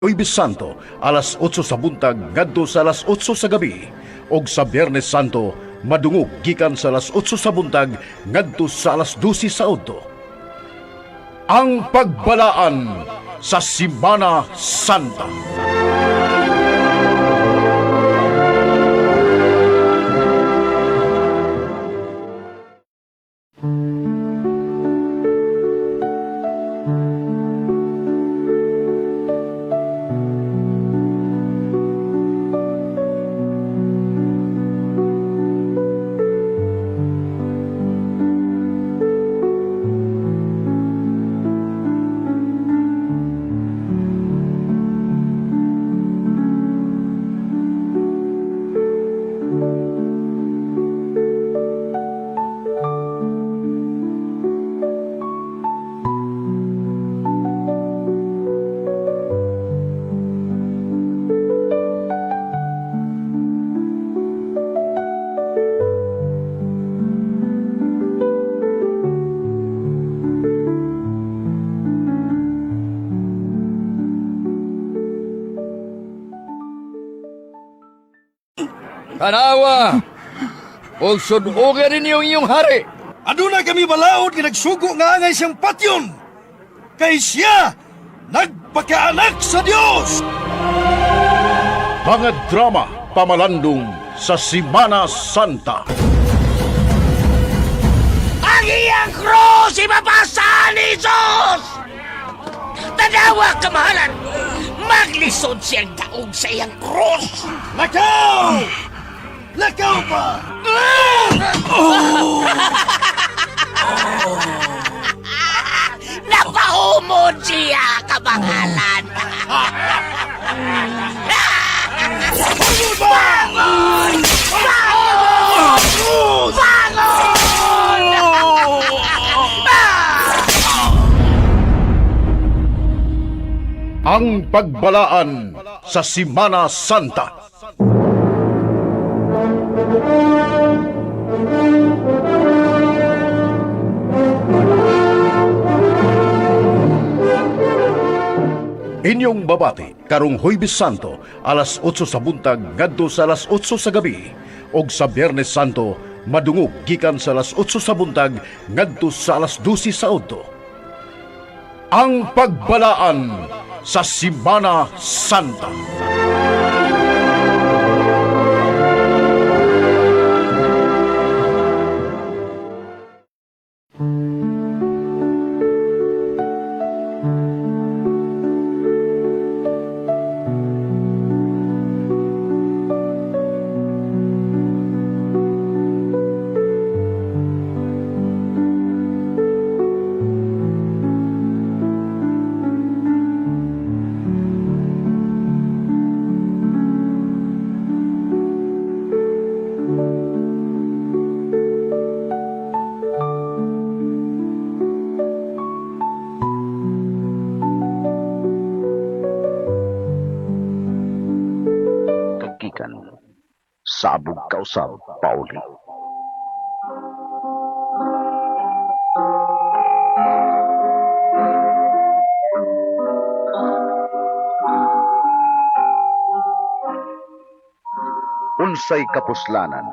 Huwebes Santo, alas 8 sa buntag ngadto sa alas 8 sa gabi, ug sa Biyernes Santo madungog gikan sa alas 8 sa buntag ngadto sa alas 12 sa udto. Ang Pagbalaan sa Simana Santa. Tanawa! Ug sudugan ninyo ang iyong hari. Aduna kami balaod nga nagsugo nga angay siyang patyon. Kay siya nagpakaanak sa Dios. Mga drama pamalandong sa Simana Santa. Ang iyang krus ibabasa ni Jesus! Tanawa, kamahalan! Maglisod siyang daog sa iyang krus! Lakaw! Lakaw pa! Napahumod siya, kamahalan! Bangon! Bangon! Bangon! Ang Pagbalaan sa Simana Santa. Inyong babati karong Huwebes Santo alas 8 sa buntag ngadto sa alas 8 sa gabi, ug sa Biyernes Santo madungog gikan sa alas 8 sa buntag ngadto sa alas 12 sa udto. Ang Pagbalaan sa Simana Santa. Kagikan sabog kausab pauli. Unsay kapuslanan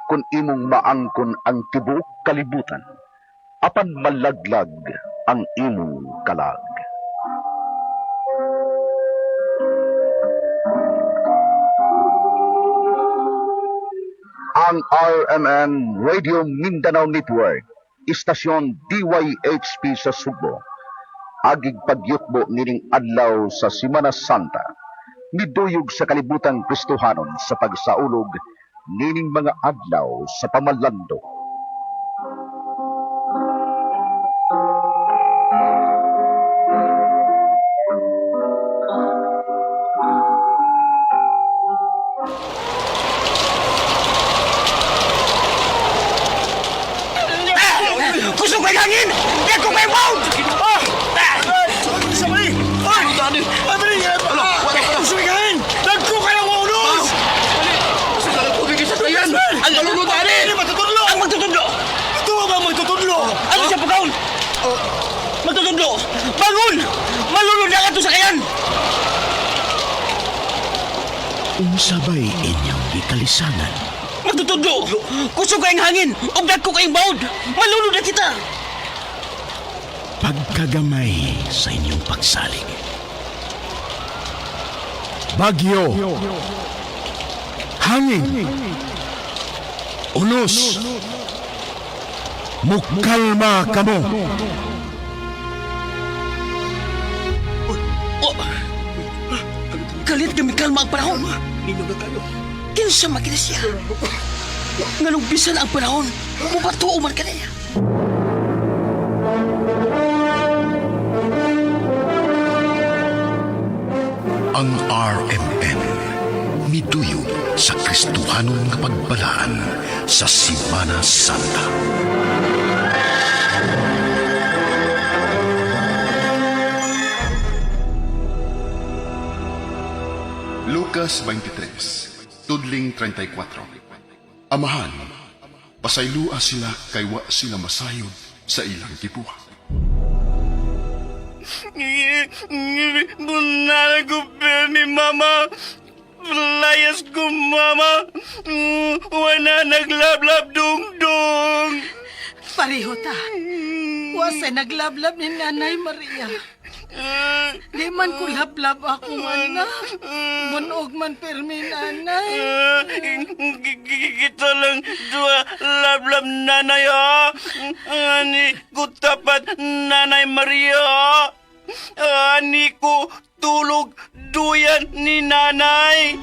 kung imong maangkon ang tibuok kalibutan apan malaglag ang imong kalag. Ang RMN Radio Mindanao Network, istasyon DYHP sa Sugbo, agig pagyukbo nining adlaw sa Simana Santa, niduyog sa kalibutang Kristohanon sa pagsaulog nining mga adlaw sa pamalando. Kusog may hangin! Dagko may wound! Ah! Dagko kayo mo unos! Ang kalunod ani! Matutudlo! Ang magtutudlo! Ito ba magtutudlo? Ano siya pagkaon? Magtutudlo! Bangon! Malunod na ka to sa kayan! Unsa bay inyong gikalisangan? Magtutudlo! Kusog kayong hangin! Ug dagko kayong bawd! Malunod na kita! Pagkagamay sa inyong pagsalig. Bagyo. Hangin. Unos. Mukalma kamo. Oh! Kalit kami kalma ang panahon! Kinsa man kini siya? Nganong bisan ang panahon, mubatuo man kaniya. Ang RMN miduyog sa Kristohanon nga pagbalaan sa Simana Santa. Lucas 23, tudling 34. Amahan, pasaylua sila kay wa sila masayod sa ilang gibuhat. Bunala ko ni mama. Layas ko mama. Wala naglablab dungdung. Pareho ta. Wasay naglablab ni Nanay Maria. Di man ko lablab akong anak. Bunog man permi nanay. Kita lang dua lablab nanay ha. Ani ko tapat nanay Maria. Ani ko tulog duyan ni nanay.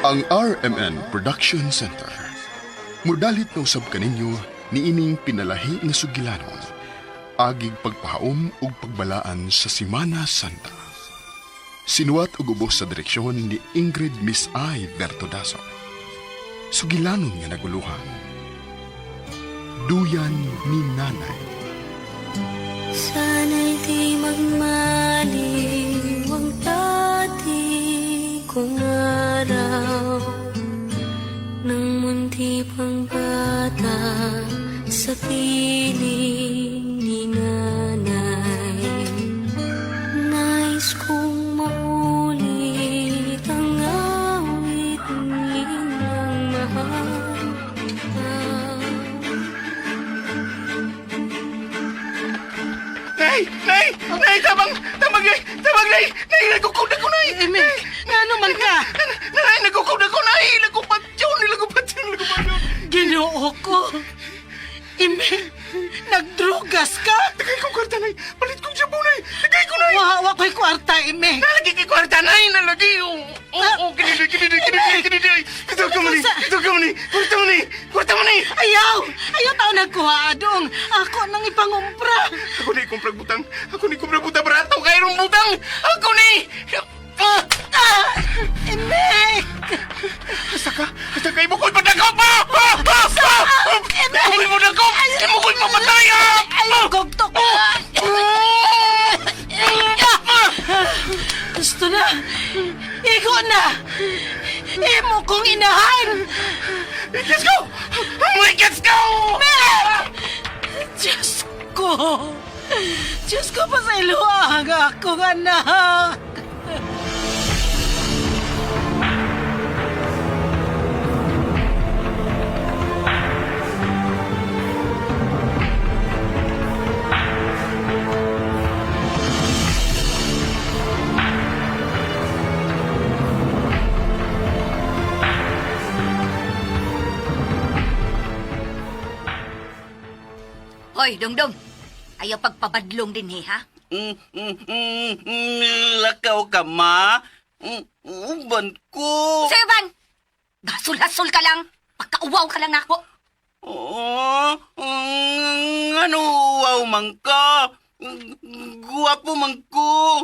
Ang RMN Production Center. Mudalit na usab kaninyo niining pinalahi nga sugilanon. Agig pagpahaom ug pagbalaan sa Simana Santa. Sinuwat ug ubos sa direksyon ni Ingrid Miss I. Bertodaso. Sugilanon nga naguluhan. Duyan ni Nanay. Sana'y di magmaliw ang dati kong araw nang munti pang bata sa piling ni nanay. Nais kong maulit ang awit ng mahal. Nay! Nay! Nay! Tabang! Tabang! Nay! Tabang! Nay! Nay! Nagukod ako, Nay! Eme, ngano man ka? Nay! Nagukod ako, Nay! Nagupatyon! Nagupatyon! Nagupatyon! Ginoo ko. Eme, nagdrugas ka? Tagay kong kwarta, Nay! Palit kong shampoo, Nay! Tagay ko, Nay! Wa, wa ko'y kwarta, Eme. Nalagi kay kwarta, Nay! Nalagi! Oo! Oo! Kinidoy! Kinidoy! Kinidoy! Kinidoy! Ito ka man, Ito ka man! Kwarta mo, Nay! Kwarta mo, Nay! Ayaw! Ayaw tao nagkuha, adong. Ako nang ipangumpra. Ako ni kumprag butang! Ako ni kumprag butang! Barato kayo rong butang! Ako ni! Ah! Ah! Eme! Asa ka? Asa ka? Ibukoy padagop! Ah! Ah! Ah! Ah! Ibukoy mo dagop! Ibukoy mamatay! Ah! Ayaw, gugto ko! Gusto na! Igo na! Imo kong inahan! Let's go! Let's go! Diyos ko! Diyos ko, pasailuang akong anak! Hoy, Dongdong. Ayaw pagpabadlong din eh, ha? Lakaw ka, ma. Uban ko. Sa'yo, Van! Gasol-hasol ka lang. Pagkauwaw ka lang ako. Oo. Ano, wow man ka. Guwapo man ko.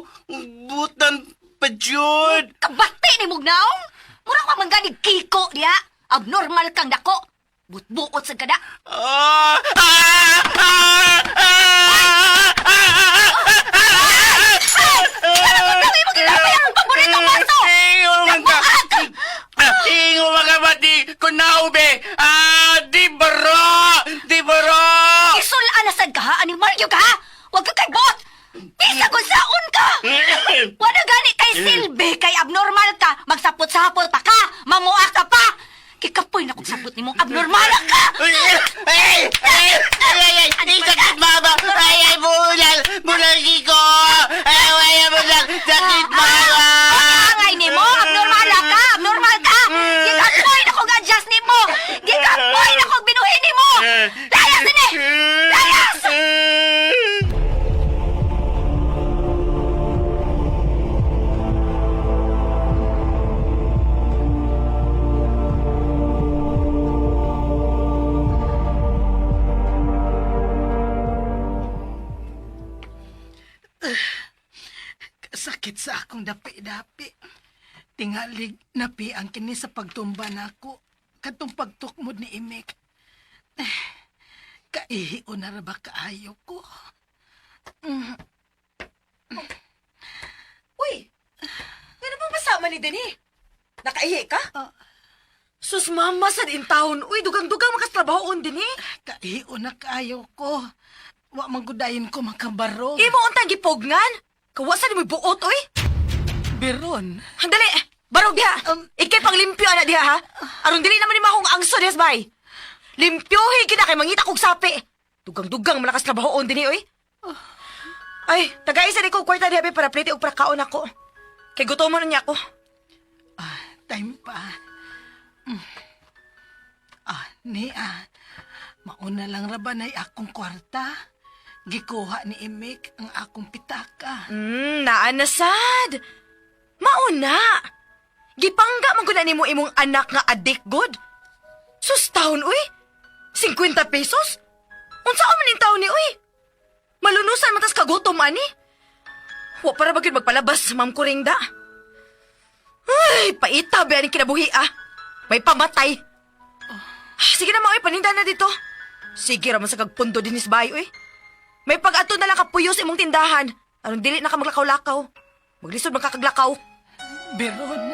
Butan pa jud. Kabati ni Mugnaong! Mura ka man ganig kiko diya. Abnormal kang dako. Butbuot sa kada. Ah! Ah! Ah! Ah! Ah! Ay! Ano ko tawin mo ginapay akong paboritong baso? Eh, Wala gani kay silbi kay abnormal ka. Magsapot-sapot pa ka. Mamua ka pa. Kikapoy na kong sapot nimo. Abnormal ka. Ay! Ay! Ay! Ay! Ay! Ay! Sakit, mama! Ay! Ay! Bulal! Bulal, Kiko! Ay! Ay! Bulal! Sakit, mama! Angay nimo, abnormal ka, abnormal ka. Gikapoy na kong adjust nimo. Gikapoy na kong binuhi nimo. Layas ini. Layas! Sakit sa akong dapi-dapi. Tingalig napi ang kini sa pagtumba nako. Katong pagtukmod ni Imek. Eh, kaihi na ra ba kaayo ko? Uy! Ano bang masama ni Deni? Nakaihi ka? Ah. Sus, mama, sad in town. Uy, dugang-dugang makastrabaho on din eh. Kaihi na kaayo ko. Wa man gudayon ko makabaro. Imo untang gipogngan. Kawasan mo buot, uy. Biron. Handali! Barog diha! Ikay pang limpyo ana diha, ha? Aron dili naman ni mahong angso diha sa bay. Limpyohi kita kay mangita kog sapi. Dugang-dugang malakas trabaho on dinhi, oy. Ay, tagay sa ko kwarta diha be para plate og para kaon ako. Kay gutom na niya ako. Ah, time pa. Mm. Ah, ni ah. Mauna lang ra ba nay akong kwarta? Gikuha ni Imek ang akong pitaka. Naa na sad. Mauna. Gipangga man gud na nimo imong anak nga adik god. Sus taon uy. 50 pesos? Unsa man ning taon ni uy? Malunusan man tas kagutom ani. Wa para ba gyud magpalabas, ma'am Kuringda? Ay, paita ba ni kinabuhi ah. May pamatay. Sige na maoy, paninda na dito. Sige ra man sa kagpundo dinis bayo eh. May pag-ato na lang kapuyo sa imong tindahan. Aron dili na ka maglakaw-lakaw. Maglisod man ka kaglakaw. Biron.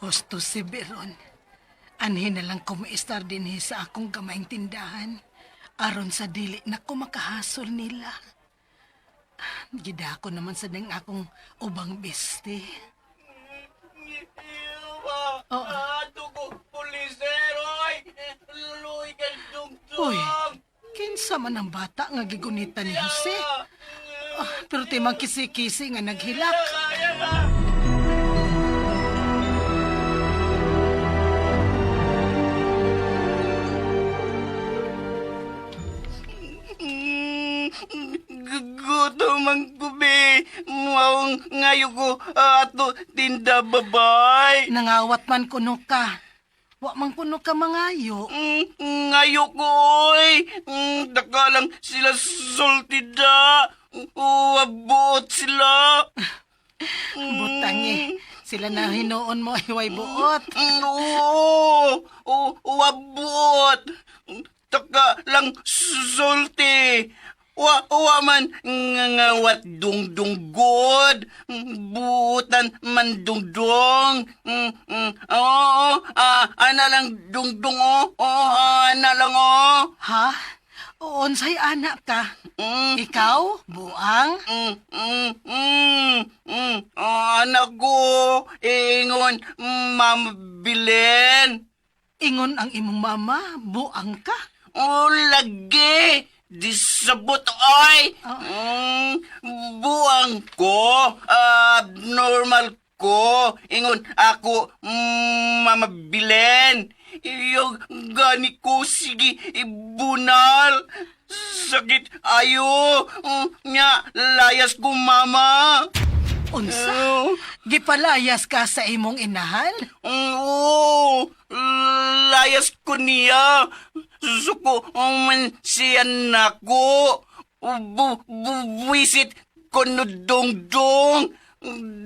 Husto si Biron. Anhin na lang kumaistar din sa akong gamayng tindahan. Aron sa dili na ko makahasol nila. Gidako naman sa ding akong ubang besti. Oo. Uy, kinsa man ang bata nga gigunita ni Jose? Ah, pero timang kisi-kisi nga naghilak. Gutom ang kubi. Maong ngayo ko ato tinda babay. Nangawat man kuno ka. Wa man kuno ka mangayo. Ngayo ko oy. Daka lang sila sultida. Uabot sila. Butang eh. Sila na hinuon mo ay way buot. Oo, uabot. Taka lang sulti. Wa, wa man ngangawat dungdung god. Butan man dungdong. Oo, ana lang dungdung oh. Oo, ana lang oh. Ha? Unsay anak ka? Ikaw? Buang? Oh, anak ko, ingon, Mama Bilen. Ingon ang imong mama, buang ka. Oh, lagi. Di sabot, oy. Buang ko, abnormal ko. Ingon ako, Mama Bilen. Iyo gani ko, sige, ibunal. Sakit ayo. Nya, layas ko, mama. Unsa? Oh. Gipalayas ka sa imong inahan? Oo, layas ko niya. Suko man siya nako. Buwisit ko no dongdong.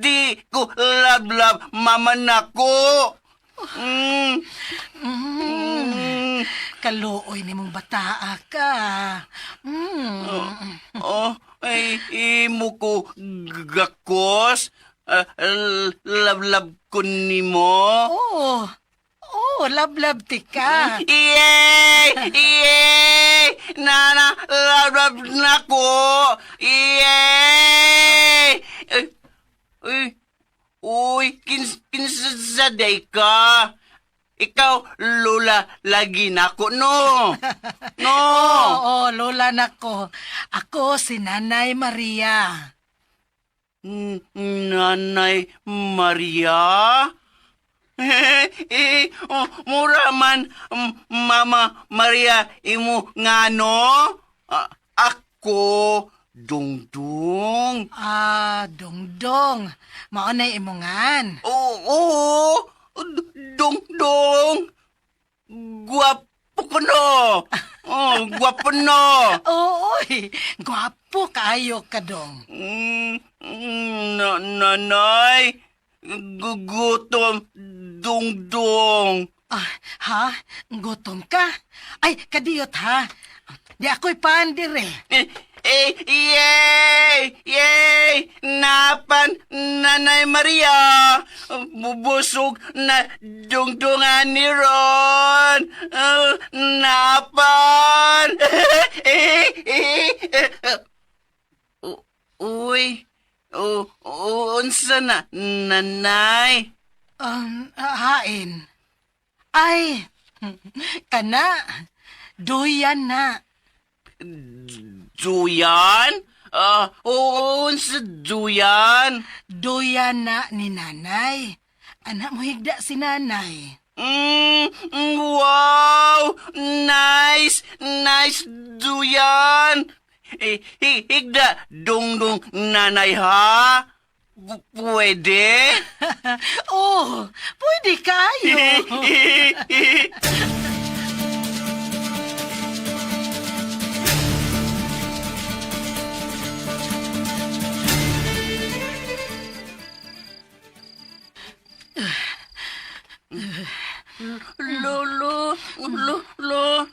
Di ko lablab mama nako. Kaluoy nimong bataa ka. Oh, ay, imo ko gakos. Ah, lablab ko nimo. Oo. Oh, love-love ti ka. Yay! Yay! Nana, lablab na ko! Yay! Ay, ay, uy, kinsaday ka. Ikaw, Lola, lagi na ko, no? No! Oo, lola nako. Ako si Nanay Maria. Nanay Maria? Eh, oh, mura man, Mama Maria, imo ngano? Ah, ako, Dungdung. Ah, Dongdong. Mao na imongan. Oo, oo, Dungdung. Gwapo ko no. Oh, gwapo no. Oo, oy. Gwapo kaayo ka dong. Nanay, gugutom, Dungdung. Ah, ha? Gutom ka? Ay, kadiyot ha. Di ako'y pandire. Eh, eh, yay! Yay! Napan, Nanay Maria! Bubusog na dungdungan ni Ron! Ah, napan! Eh, eh, eh. Uy, unsa na, Nanay? Hain. Ay, kana. Duyan na. Duyan? Ah, unsa duyan? Duyan na ni nanay. Anak mo higda si nanay. Wow! Nice! Nice duyan! Eh, higda, dungdung nanay ha? Pwede? Oh, pwede kayo. Lolo, lolo,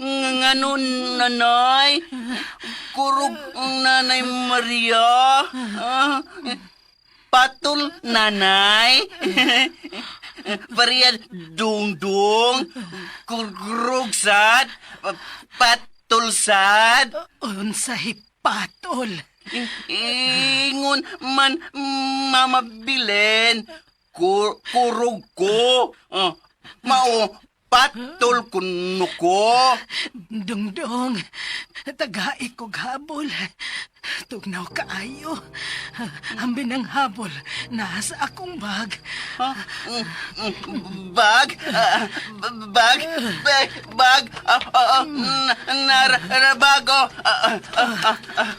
ngano nanay? Kurog ang nanay Maria. Ah, patol nanay. Pariyan dungdung. Kurog sad. Patol sad. Unsa hipatol. Ingon man Mama Bilen, kurog ko. Ah, mao patol kuno ko. Dungdong, tagai kog habol. Tugnaw kaayo. Ambin ang habol, nasa akong bag. Ha? Bag? Ah, bag? Bag? Bag? Ah, ah, ah, bago. Ah, ah, ah, ah,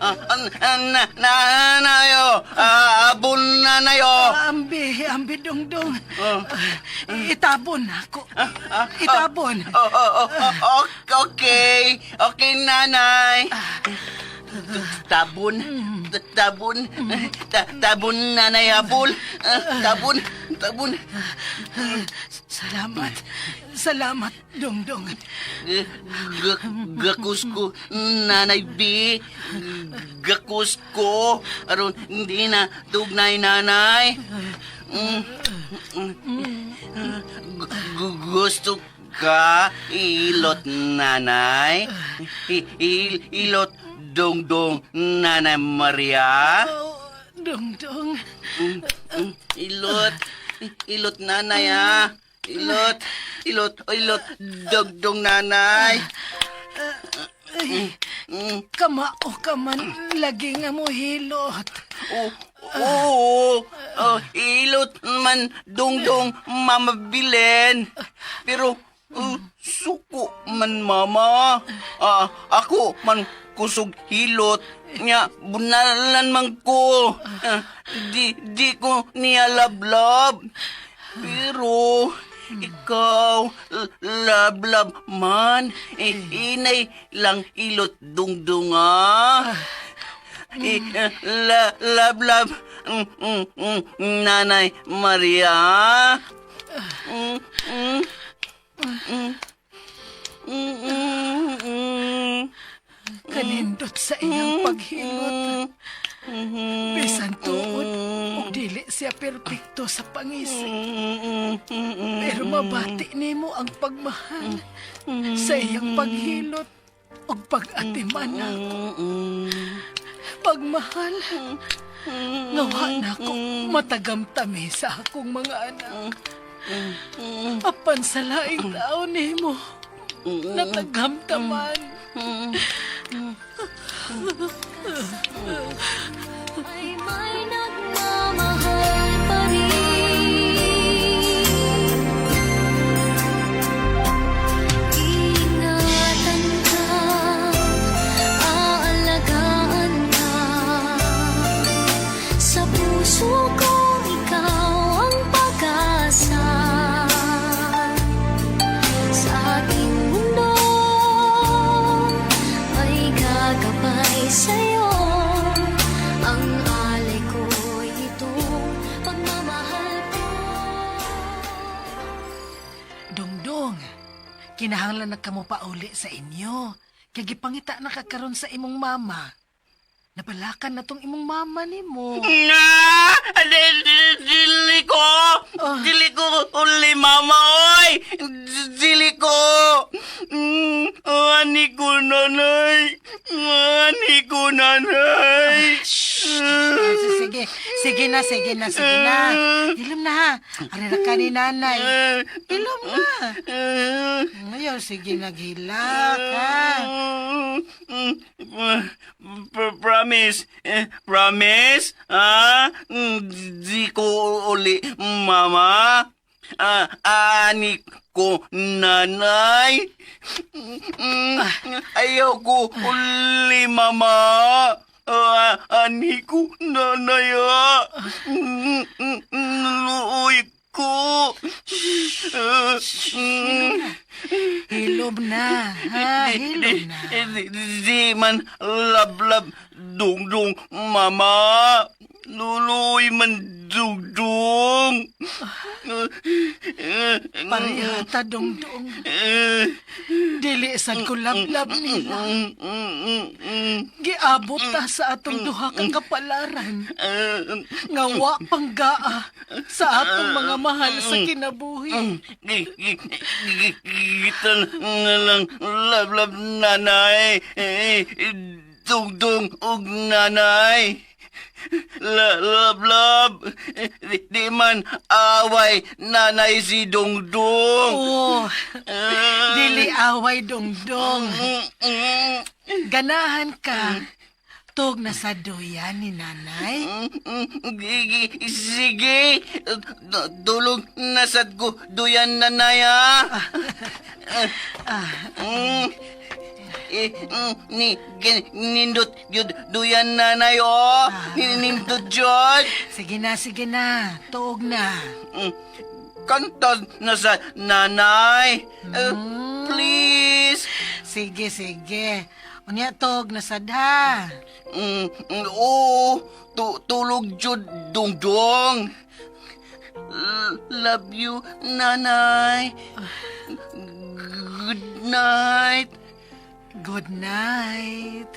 ah, ah, na, na, nayo. Ah, abon na nayo. Ambi, ambi dungdong. Oh. Itabon ako. Itabon. Oh, okay. Okay, nanay. Tabon. Tabon. Tabon, nanay habol. Ah, tabon. Tabon. Salamat. Salamat, Dongdong. Gakus ko, Nanay B. Gakus ko. Aron, hindi na tugnay, nanay. Gusto ka ilot, nanay? Ilot, dongdong, Nanay Maria? Oh, Dongdong. Ilot. Ilot, nanay, ha? Ilot. Ilot, ilot, dogdong, nanay. Ay, kamao ka man lagi nga mo hilot. Oo, oo, oh, ilot man dongdong Mama Bilen. Pero suko man mama. Ah, ako man kusog hilot. Nya bunalan man ko. Ah, di ko niya lablab. Pero ikaw lablab man. Eh, inay lang ilot dungdong ah. Eh, la, lab, lab, Nanay Maria. Mm, mm, mm. Kanindot sa iyang paghilot. Bisan tuod ug dili siya perpekto sa pangisi. Pero mabati nimo ang pagmahal sa iyang paghilot ug pag-atiman nako. Pagmahal nga wa nako matagamtami sa akong mga anak. Apan sa laing tao nimo, natagamtaman. Ay may nagmamahal pa rin. Ingatan ka, aalagaan ka. Sa puso ko, ikaw ang pag-asa. Sa aking mundo ay gagabay sa'yo. Ang alay ko'y itong pagmamahal ko. Dongdong, kinahanglan na kamo pauli sa inyo. Kay gipangita na ka karon sa imong mama. Nabalakan na tong imong mama nimo. Na! Dili ko! Dili ko uli, mama, oy! Dili ko! Ani ko, nanay! Ani ko, nanay! Ay, sige, sige na, sige na, sige na. Ilom na ha. Ari na ka ni nanay. Ilom na. Ngayon, sige, naghilak ha. Promise, promise, ah, di ko uli, mama. Ah, ani ko, nanay. Ayaw ko uli, mama. Ah, ani ko, nanay, ah. Luoy ko. Ah, Hilom na, ha? Hilom na. Di man love dungdung mama. Luloy man dungdung. Parehata, dongdong. Dili sad ko lablab nila. Giabot ta sa atong duha ka kapalaran. Nga wa panggaa sa atong mga mahal sa kinabuhi. Kita na lang love love nanay. Dungdung ug nanay. Love love. Di man away nanay si Dungdung. Oh, dili away dongdong. Ganahan ka. Tug na sa duyan ni nanay. Sige, tulog na sad ko duyan nanay ah. Ni nindot yun duyan nanay oh. Nindot jud. Sige na, sige na. Tuog na. Kanta na sa nanay. Please. Sige, sige. Unya tog na sad ha. Oo, tulog jud dungdung. Love you, nanay. Good night. Good night.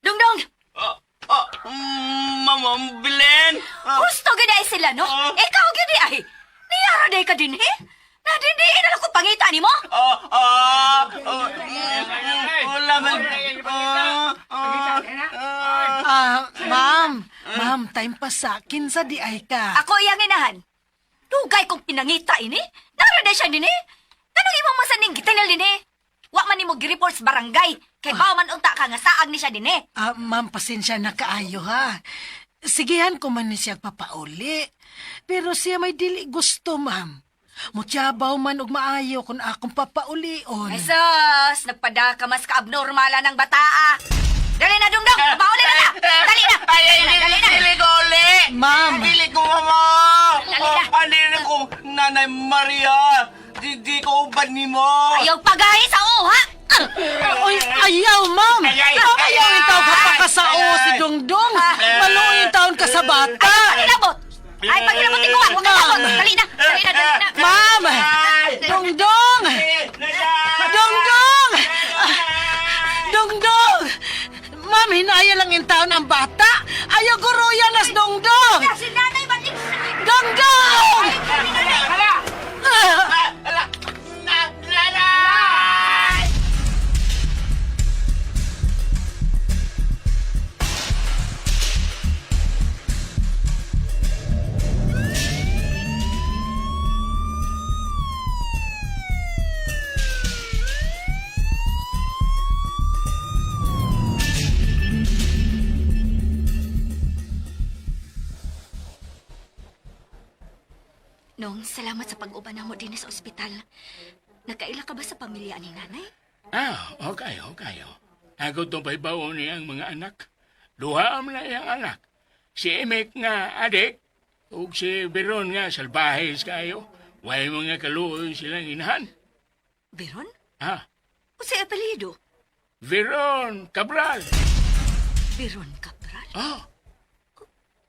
Dongdong, Oh, Mama Belen. gusto gid ay sila no? Ikaw gid ay. Niyara day ka dinhi? Nadindiin na lang ko pangita nimo? Oh, oh, oh, wala man. Oh, oh, Ah, ma'am. Ma'am, time pa sa kinsa di ay ka. Ako iyang inahan. Dugay kong pinangita ini. Nara day siya dinhi. Anong imong masaning gitingal dinhi? Wa man nimo gi-report sa barangay. Kay bawo man unta ka nga saag ni siya dinhi. Ah, ma'am, pasensya na kaayo ha. Sigihan ko man ni siya papauli. Pero siya may dili gusto, ma'am. Mutyabaw man og maayo kung akong papaulion. Ay sus, nagpada ka mas kaabnormala ng bataa. Dali na, Dungdong! Papauli na ta! Dali na! Ay, ay, Dali na, dali na! dili ko uli! Ma'am! Dili ko, mama! Dali na. Paniri ko, Nanay Maria! Di ko uban nimo! Ayaw pagahi sa uha! Oy, ayaw, ma'am! Ay, ay, Ma'am, ay, ayaw yung taon ka pa ka sa ay, o si ay. Dongdong! Maluoy yung taon ka sa bata! Ayaw paghilabot! Ay, paghilabot ikaw ah! Huwag kang labot! Dali na! Dali na, dali na! Ma'am! Dongdong! Dongdong! Dongdong! Ma'am, hinaya lang yung taon ang bata! Ayaw guruya nas Dongdong! Si nanay, batik! Dongdong! Hala! Ah! Hala! Nanay! Nong, salamat sa pag-uban namo din sa ospital. Nakaila ka ba sa pamilya ni nanay? Ah, okay, okay. Ako to paybaon niyang mga anak. Duha am na iyang anak. Si Emek nga adik, ug si Beron nga salbahes kayo. Way mga kaluoy silang inahan. Veron? Ah, O si apelyido? Veron Cabral. Veron Cabral? Oh,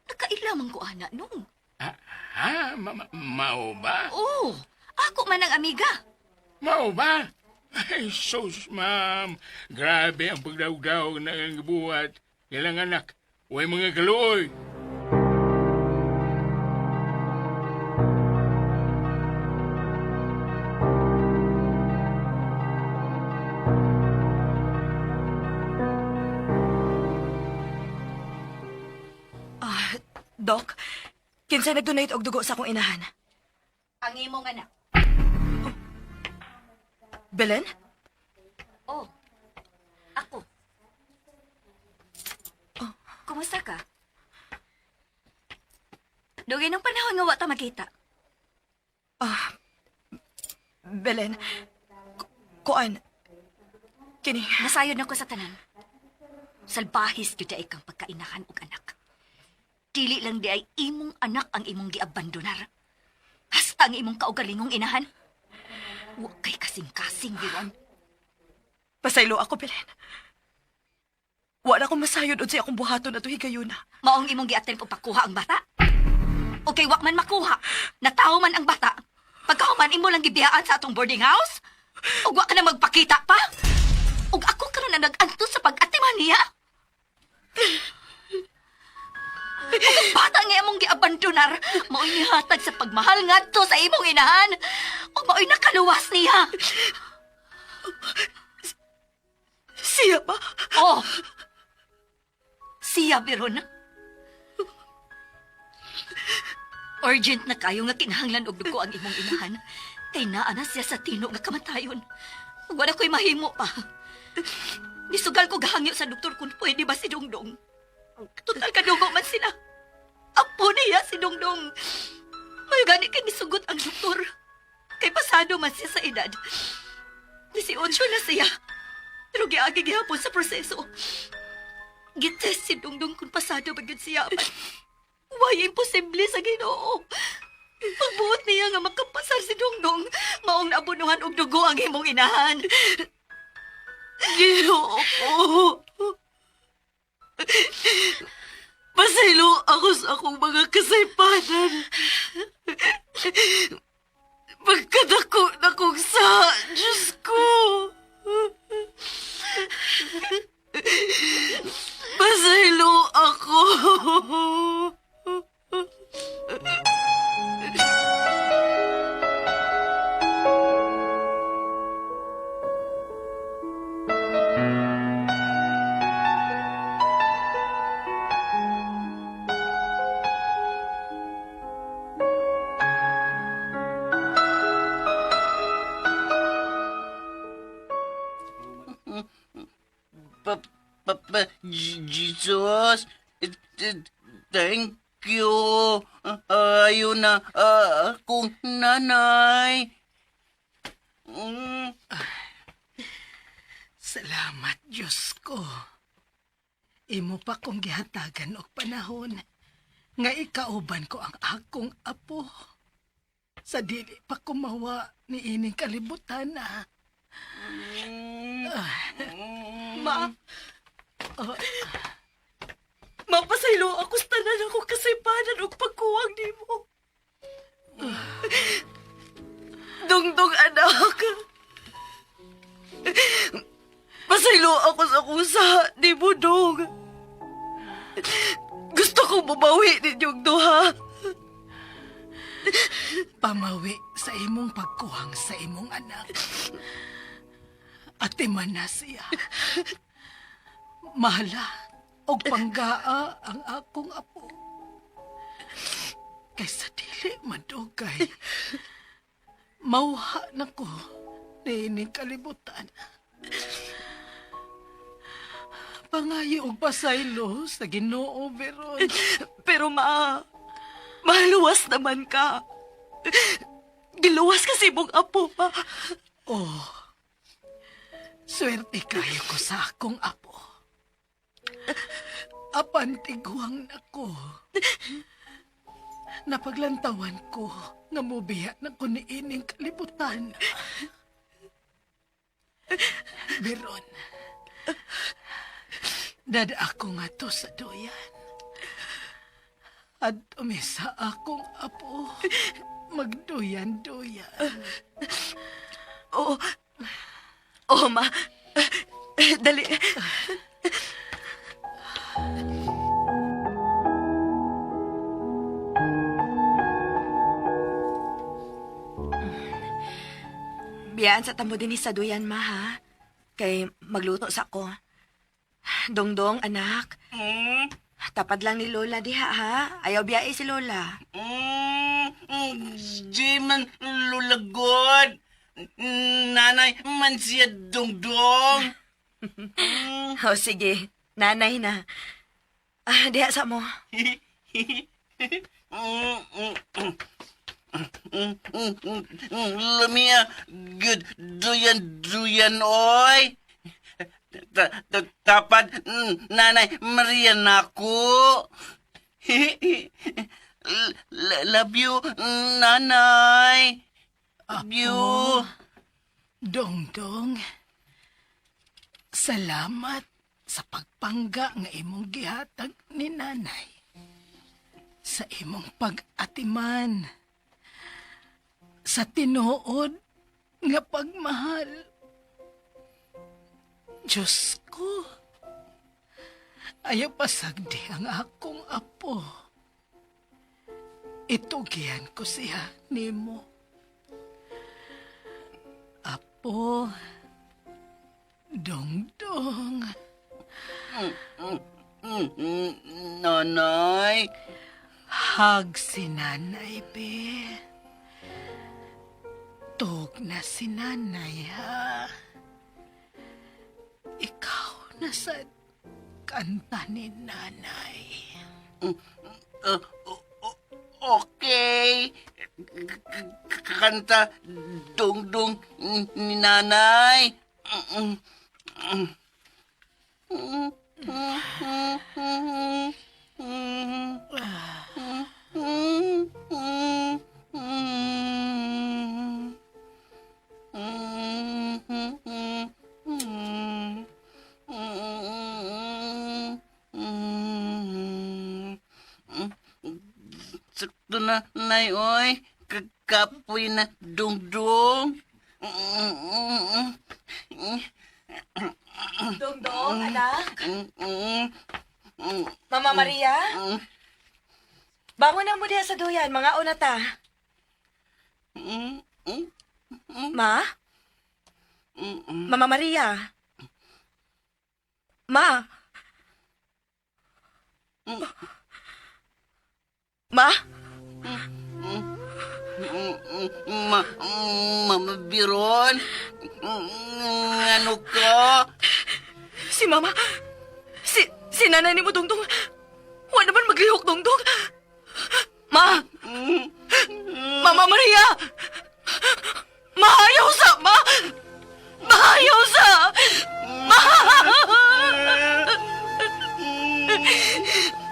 Nakaila man ko ana nung. ah, ah mao ba? Oh, ako man ang amiga. Mao ba? Ay, sus, ma'am. Grabe ang pagdawdaw na ang buhat. Ilang anak, way mga kaluoy. Ah, Doc, kinsa nag-donate og dugo sa akong inahan? Ang imong anak. Belen? Oh, ako. Kumusta ka? Dugay nung panahon nga wa ta magkita. Ah, Belen, kuan, kini, Nasayod na ko sa tanan. Salbahis gyud ay kang pagkainahan og anak. Dili lang di ay imong anak ang imong giabandonar. Hasta ang imong kaugalingong inahan. Wa kay kasing-kasing, Biron. pasaylo ako, Belen. Wala akong masayod unsay akong buhaton ato higayuna. Maong imong giattempt og pakuha ang bata. Okay, wa man makuha. Natawo man ang bata. Pagkahuman imo lang gibiyaan sa atong boarding house. Ug wa ka na magpakita pa. Ug ako karon ang nag-antos sa pag-atiman niya. Ug ang bata nga imong giabandonar, mao'y nihatag sa pagmahal ngadto sa imong inahan. Ug mao'y nakaluwas niya. Siya ba? Oh. Siya, Biron. Urgent na kayo nga kinahanglan og dugo ang imong inahan. Kay naa na siya sa tino nga kamatayon. Ug wala ko'y mahimo pa. Nisugal ko gahangyo sa doktor kung pwede ba si Dongdong. Total kadugo man sila. Apo niya si Dongdong. May gani kay misugot ang doktor. Kay pasado man siya sa edad. 18 na siya. Pero giagi gihapon sa proseso. Gitest si Dongdong kung pasado ba gyud siya. Why imposible sa Ginoo. Pagbuot niya nga makapasar si Dongdong, maong naabunuhan og dugo ang imong inahan. Ginoo ko. Pasaylo ako sa akong mga kasaypanan. Pagkadako na kong sa Diyos ko. Pasaylo ako. Papa Jesus. Thank you. Ayun na akong nanay. Mm. Salamat, Diyos ko. Imo pa kong gihatagan og panahon nga ikauban ko ang akong apo. Sa dili pa kumawa ni ining kalibutan na. Ma. Mapasaylo ako sa tanan ako kasaypanan og pagkuwang nimo. Dungdung anak. Pasaylo ako sa kusa nimo dong. Gusto kong bumawi ninyong duha. Pamawi sa imong pagkuhang sa imong anak. Ate man na siya. Mahala og panggaa ang akong apo. Kaysa dili madugay. Mauha na ko niining kalibutan. Pangayo og pasaylo sa Ginoo Veron. Pero ma, maluwas naman ka. Giluwas ka sa imong apo, ma. Oh, swerte kayo ko sa akong apo. Apan tiguang nako. Napaglantawan ko nga mubiya na ko niining kalibutan. Beron, dada ako nga to sa duyan. At umisa akong apo, magduyan-duyan. Oo. Oo, ma. Dali. Biyaan sa tamo din sa duyan, ma, ha? Kay magluto sa ko. Dongdong, anak. Mm. Tapad lang ni Lola diha, ha? Ayaw biyae si Lola. Di man lulagod. Nanay man siya dungdong. O, sige. Nanay na. Ah, diha sa mo. Lumia, good duyan duyan oy. Tapad nanay Maria nako. Love you, nanay. Love you. Dongdong, salamat sa pagpangga nga imong gihatag ni nanay. Sa imong pag-atiman. Sa tinuod nga pagmahal. Diyos ko, ayaw pasagdi ang akong apo. Itugian ko siya nimo. Apo, dongdong, Nanay. Hag si nanay, be. Tug na si nanay, ha? Ikaw na sa kanta ni nanay. Okay. Kanta dungdung ni nanay. Sakto na, nay, oy. Kakapoy na dungdung. Dongdong, anak. Mama Maria? Bangon na mo diha sa duyan, mga una ta. Ma? Mama Maria? Ma? Ma? Ma, Mama Biron, ano ka? Si Mama? Si nanay nimo, Dongdong. Wa naman maglihok, Dongdong. Ma! Mama Maria! Maayaw sa, ma! Maayaw sa! Ma!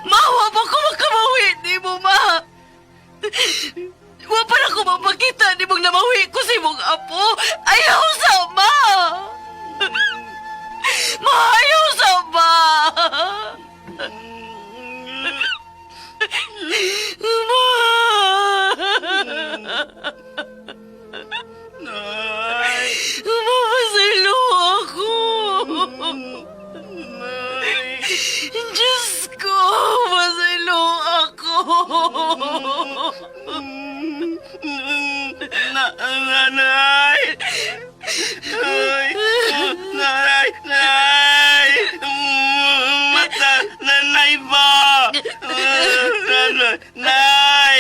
Ma, wa pa ko makamawi ni mo, ma! Wa pa na ko mapakita ni mong namawi ko sa imong apo. Ayaw sa, ma! Maayaw sa, ma! Ma! Nay! Mapasalo ako! Nay! Diyos ko! Masalo ako! Na, nanay! Ay, nanay! Nay! Mata, nanay ba? Nanay! Nay!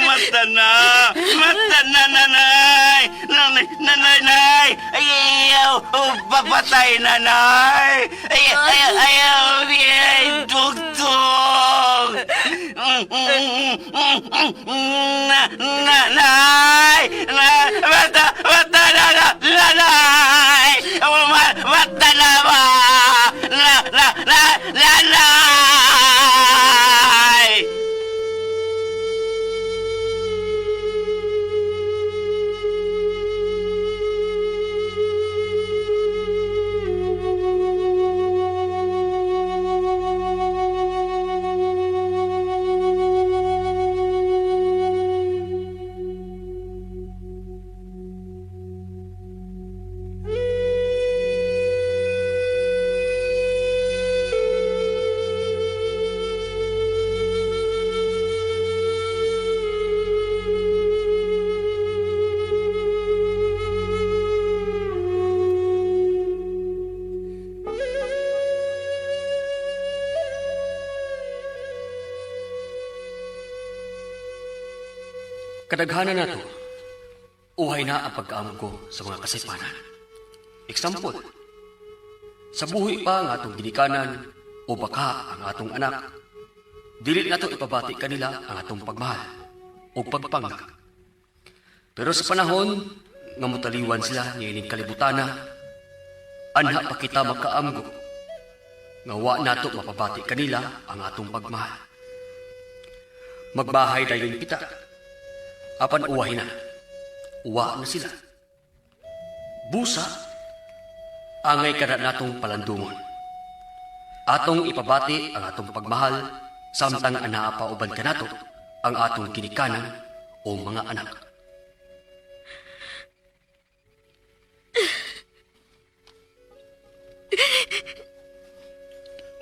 Mata na! Mata na, nanay! Nanay, nanay, nay! Ay, ayaw! Papatay, nanay! Ay, ay, ayaw! Ay, dugtong! Na, nanay! Na, mata, mata na, na, nanay! Mata na ba? Na, na, na, nanay! Kadaghanan na to, uhay na ang pagkaamgo sa mga kasaypanan. Example, sa buhi pa ang atong ginikanan o baka ang atong anak, dili na to ipabati kanila ang atong pagmahal o pagpangga. Pero sa panahon nga mutaliwan sila niining kalibutana, anha pa kita makaamgo nga wa nato mapabati kanila ang atong pagmahal. Magbahay dayon kita apan uwahin na. Uwa na sila. Busa, angay kada natong palandungon. Atong ipabati ang atong pagmahal, samtang anaa pa uban kanato ang atong kinikanan o mga anak.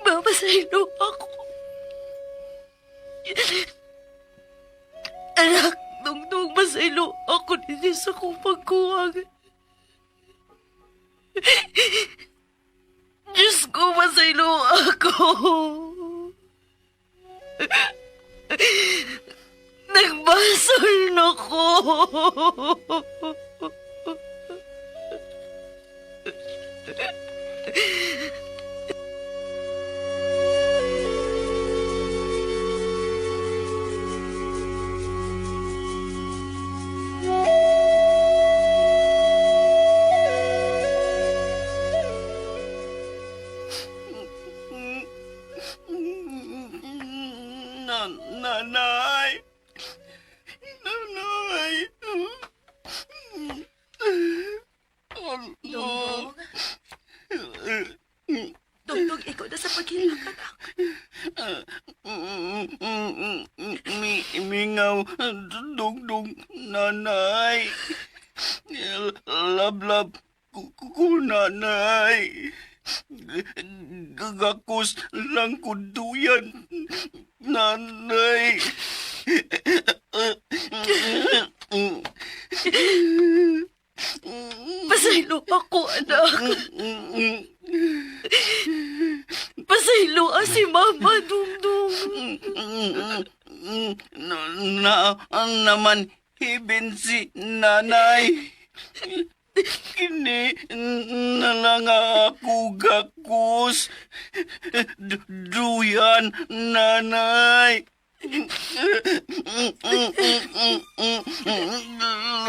Mapasalo ako. Anak, Dongdong, masalo ako ninyo sa kong pagkuwang. Diyos ko, masalo ako. Nagbasol na ko. Na, nanay! Nanay! Dongdong. Dongdong, ikaw na sa paghilak, anak. Mi, mingaw, dugdug, nanay. Lablab, ko nanay. Gagakos lang ko duyan, nanay. Pasaylo ako, anak. Pasaylo ah, si Mama Dungdung. Na, na naman, ibin si nanay. Kini na lang ako gakos. Duyan, nanay.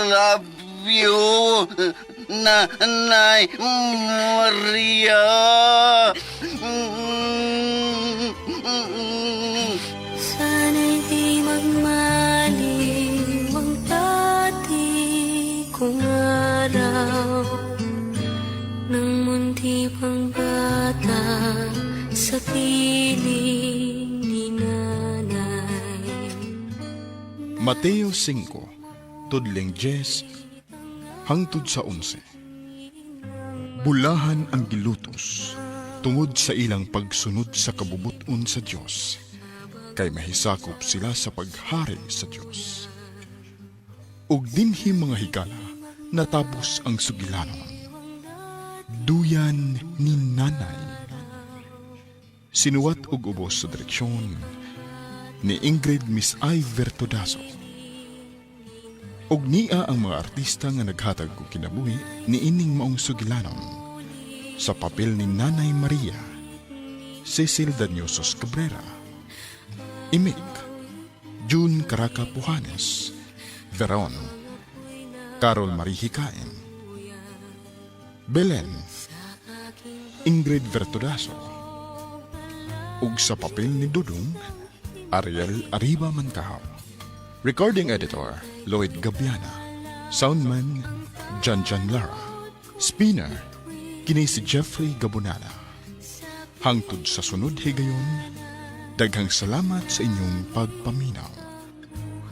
Love you, Nanay Maria. Sana'y di magmaliw ang dati kong araw nang munti pang bata sa piling ni nanay. Mateo 5, tudling 10, hangtod sa 11. Bulahan ang gilutos tungod sa ilang pagsunod sa kabubuton sa Dios, kay mahisakop sila sa paghari sa Dios. Ug dinhi, mga higala, natapos ang sugilanon, Duyan ni Nanay. Sinuwat ug ubos sa direksyon ni Ingrid Miss I. Vertodazo. Ug nia ang mga artista nga naghatag og kinabuhi ni ining maong sugilanon. Sa papel ni Nanay Maria, Cecil Danyosos Cabrera, Imik, June Caraca Pujanes, Veron, Carol Marie Hikain, Belen, Ingrid Vertodazo, ug sa papel ni Dudong, Ariel Arriba Mankaw. Recording Editor, Lloyd Gabiana. Soundman, John John Lara. Spinner, kini si Jeffrey Gabunada. Hangtod sa sunod higayon, daghang salamat sa inyong pagpaminaw.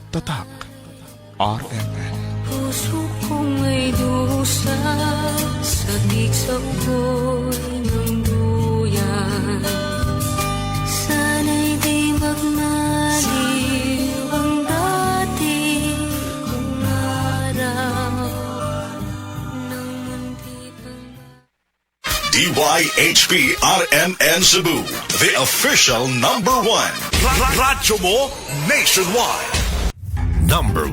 Tatak, RMN. Puso kong may dusa, sabik sa ugoy ng duyan. Sana'y di magmaliw ang dati kong araw nang munti pang DYHP RMN Cebu, the official number one. Radyo mo nationwide. Number